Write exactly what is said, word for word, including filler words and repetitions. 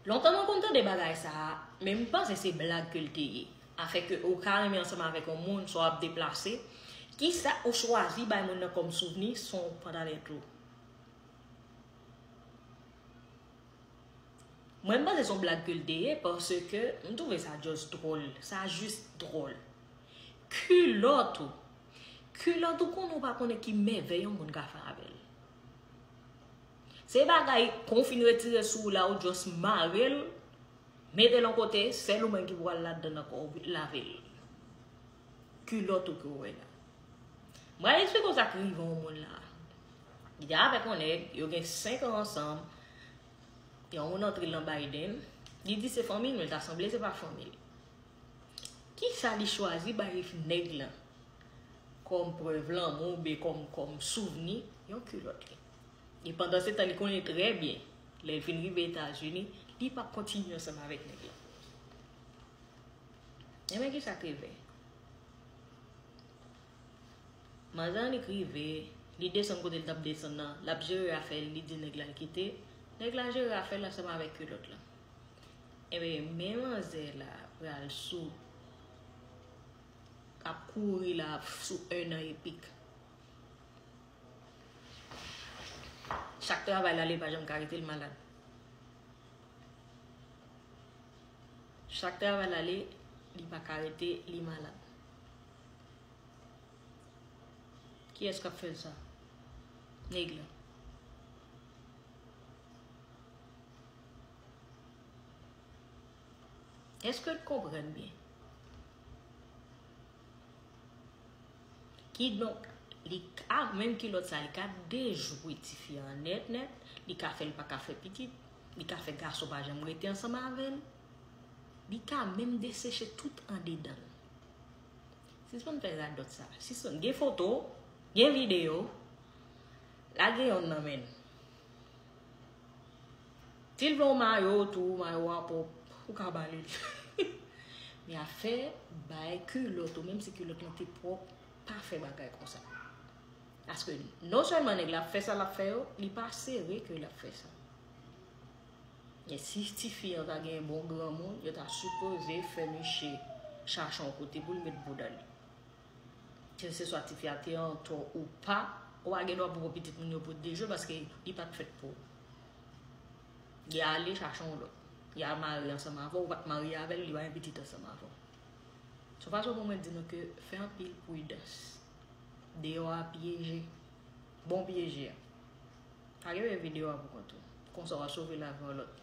Lontan mwen konn tande bagay sa a, men m panse se blag ke l te ye. Afè ke ou ka renmen ansanm avèk yon moun, sa w ap deplase. Kisa ou chwazi bay moun nan kòm souvni san w pantalèt ou? Mwen, m panse se yon blag ke l te ye, paske m twouve sa just dwòl. Sa jis dwòl. Kilòt ou. Kilòt ou konnen ou pa konnen ki mèvèy yon moun ka fè avè l. Se bagay, kon w fin retire sou ou la, ou just mare l, mete l yon kote, sèl ou menm ki pral ladan l ankò, lave l. Kilòt ou ke w wè la. Mwen al eksplike w sa k rive yon moun la. Li te avèk yon nèg, yo gen senk an ansanm. Yon moun antre l nan Biden. Li di se fanmi l, men l ta sanble se pa fanmi l. Kisa li chwazi bay nèg lan kòm prèv lanmou oubyen kòm, kòm souvni? Yon kilòt li. E pandan se tan, li konnen trè byen, lè l fin rive Etazini, li p ap kontinye ansanm avèk nèg lan. Ebyen, kisa k rive? Manzè annik rive, li desann kote l t ap desann nan, l ap jere afè l, li di nèg la l kite. Nèg la jere afè l ansanm avèk kilòt lan. Ebyen, men manzè la pral sou, ap kouri la sou en an epik. Chak travay l ale, pa janm ka rete l malad. Chak travay l ale, li pa ka rete li malad. Kiyès k ap fè l sa? Nèg la. Èske n konprann byen? Kidonk, li ka, menm kilòt sa, li ka dejwe tifi an nèt nèt, li ka fè l pa ka fè pitit, li ka fè gason pa janm rete ansanm avè l, li ka menm deseche tout andedan l. Sispann fè radòt sa. Sispann. Gen foto, gen videyo, lage yonn nan men l. Si l vle yon mayo tou, mayo a pwòp, ou ka ba li l. Men afè bay kilòt ou, menm si kilòt lan te pwòp, pa fè bagay konsa. Paske non sèlman nèg la ap fè sa l ap fè yo, li pa sere ke l ap fè sa. E si tifi an ta gen bon granmoun, yo ta sipoze fè miche chache yon kote pou l met bouda l. Kèlseswa tifi a te an tò ou pa, ou pa gen dwa pou pitit moun yo pou dejwe paske li pa t fèt pou ou. Li ale chache yon lòt. Li al marye ansanm avè w, ou pa t marye avè l, li pa gen pitit ansanm avè w. Se yon fason pou mwen di nou ke fè anpil pridans. Deyò a pyeje. Bon pyeje a. Al gade videyo a pou kont ou. Konsa w a sove lavi yon lòt.